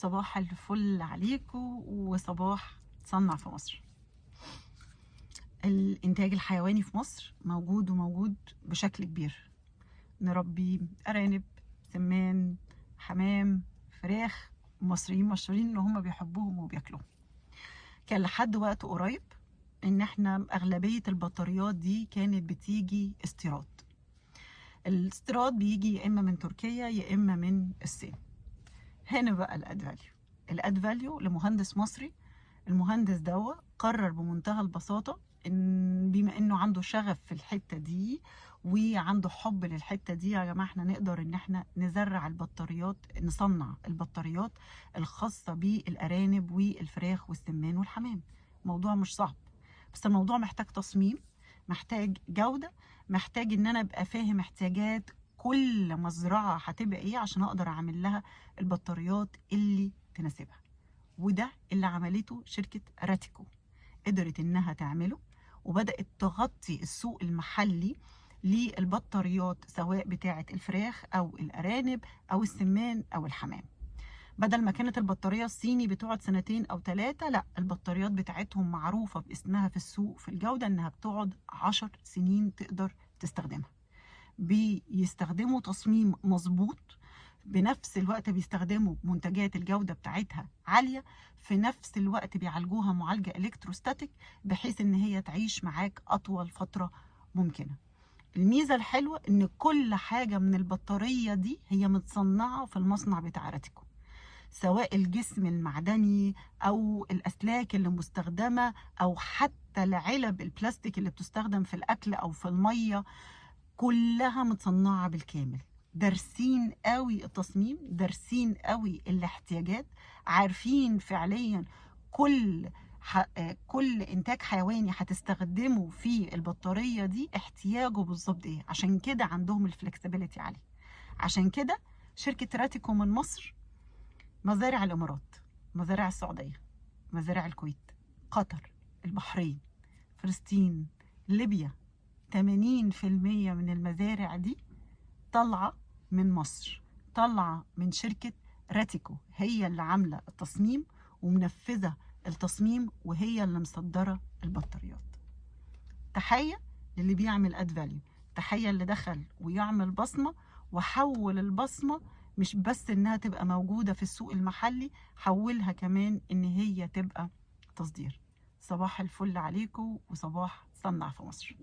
صباح الفل عليكم وصباح صنع في مصر. الإنتاج الحيواني في مصر موجود وموجود بشكل كبير. نربي أرانب، سمان، حمام، فراخ. المصريين مشهورين إن هم بيحبوهم وبياكلوهم. كان لحد وقت قريب إن إحنا أغلبية البطاريات دي كانت بتيجي استيراد. الاستيراد بيجي يا إما من تركيا يا إما من الصين. هنا بقى ال add value. ال add value لمهندس مصري. المهندس دوا قرر بمنتهى البساطة إن بما إنه عنده شغف في الحتة دي وعنده حب للحتة دي، يا جماعة احنا نقدر إن احنا نزرع البطاريات، نصنع البطاريات الخاصة بالأرانب والفراخ والسمان والحمام. الموضوع مش صعب، بس الموضوع محتاج تصميم، محتاج جودة، محتاج إن أنا أبقى فاهم احتياجات كل مزرعة هتبقى إيه عشان أقدر أعمل لها البطاريات اللي تناسبها. وده اللي عملته شركة راتيكو، قدرت إنها تعمله وبدأت تغطي السوق المحلي للبطاريات سواء بتاعة الفراخ أو الأرانب أو السمان أو الحمام. بدل ما كانت البطارية الصيني بتقعد 2 أو 3، لا، البطاريات بتاعتهم معروفة باسمها في السوق في الجودة إنها بتقعد 10 سنين تقدر تستخدمها. بيستخدموا تصميم مظبوط، بنفس الوقت بيستخدموا منتجات الجودة بتاعتها عالية، في نفس الوقت بيعالجوها معالجة electrostatic بحيث إن هي تعيش معاك أطول فترة ممكنة. الميزة الحلوة إن كل حاجة من البطارية دي هي متصنعة في المصنع بتاع راتيكو، سواء الجسم المعدني أو الأسلاك اللي مستخدمة أو حتى العلب البلاستيك اللي بتستخدم في الأكل أو في المية، كلها متصنعة بالكامل. دارسين قوي التصميم، دارسين قوي الاحتياجات، عارفين فعليا كل انتاج حيواني هتستخدمه في البطارية دي احتياجه بالظبط ايه. عشان كده عندهم ال flexibility عالية. عشان كده شركة راتيكو من مصر، مزارع الامارات، مزارع السعودية، مزارع الكويت، قطر، البحرين، فلسطين، ليبيا، 80% من المزارع دي طالعة من مصر، طالعة من شركة راتيكو. هي اللي عاملة التصميم ومنفذة التصميم وهي اللي مصدرة البطاريات. تحية للي بيعمل add value، تحية اللي دخل ويعمل بصمة وحول البصمة مش بس انها تبقى موجودة في السوق المحلي، حولها كمان ان هي تبقى تصدير. صباح الفل عليكم وصباح صنع في مصر.